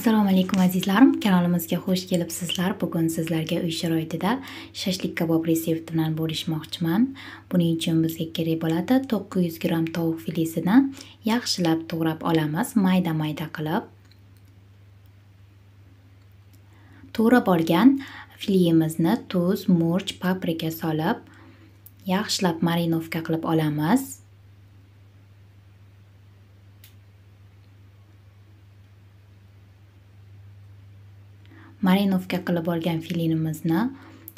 Assalomu alaykum azizlarim, kanalimizga xush kelibsizlar. Bugun sizlarga uy sharoitida shashlik kabob retsepti bilan bo'lishmoqchiman. Buning uchun bizga kerak bo'ladi 900 gramm tovuq filesini yaxshilab to'g'rab olamiz, mayda-mayda qilib. To'g'rab olgan fileyimizni tuz, murch, paprika solib, yaxshilab marinovka qilib olamiz. Marinovka qilib olgan filinimizni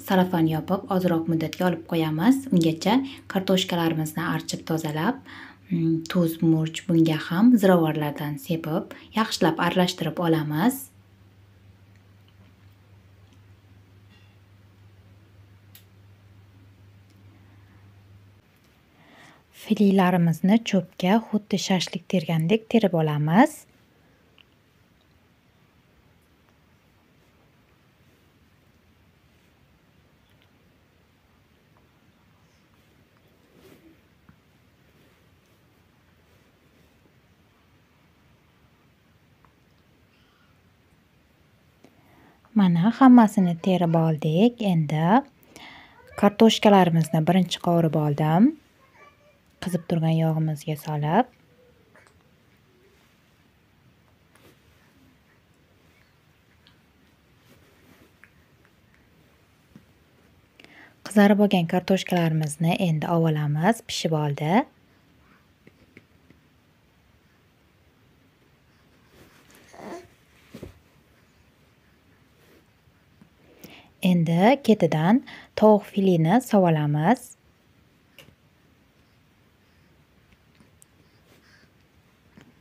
salafan yopib ozroq muddatga olib qo'yamiz. Ungacha kartoshkalarimizni archib tozalab, tuz, murch bunga ham ziravorlardan sepib, yaxshilab aralashtirib olamiz. Fililarimizni cho'pga xuddi shashlik tergandek terib olamiz. Mana hammasini terib oldik. Endi kartoshkalarimizni birinchi qovurib oldim. Qizib turgan yog'imizga solib. Qizarib olgan kartoshkalarimizni endi olamiz, pishib oldi. Endi ketidan tovuq fileni sovolamiz.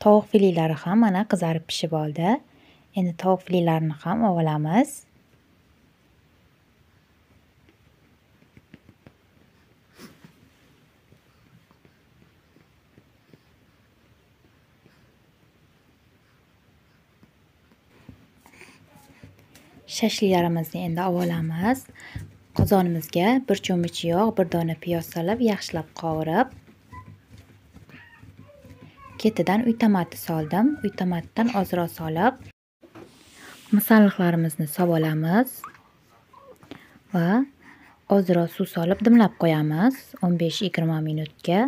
Tovuq filelari ham mana qizarib pishib oldi. Endi tovuq filelarini ham olamiz. Shashliklarimizni endi olamiz. Qozonimizga bir cho'mich yog', bir dona piyoz solib, yaxshilab qovurib, ketidan uy tomati soldim. Uy tomatidan ozroq solib, masalliqlarimizni solamiz va ozroq suv solib dimlab qo'yamiz 15-20 minutga.